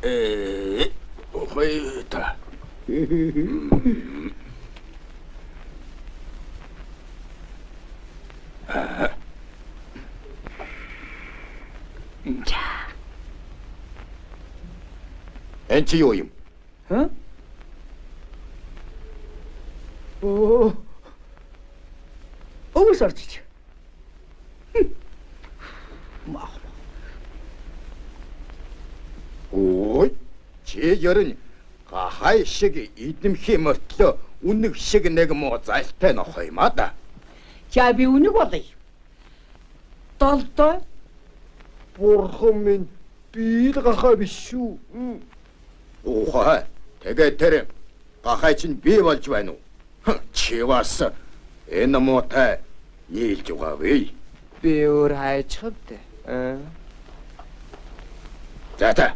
Э, охой та. Эн чи юу юм? Ха? Оо. Өвс орчих. Мах. Ой, чи ерэн гахай шиг идэмхий мөртлөө үнэг шиг нэг муу зайлтай нохой юм а да. За би үнэг болъё. Долдой. Бурхан минь, би л гахаа биш шүү. Ухай. Тэгээд тэр гахай чинь би болж байна уу? Чи бас энэ муутай нийлж байгаа вэ? Би өөр хайчих вэ? За за.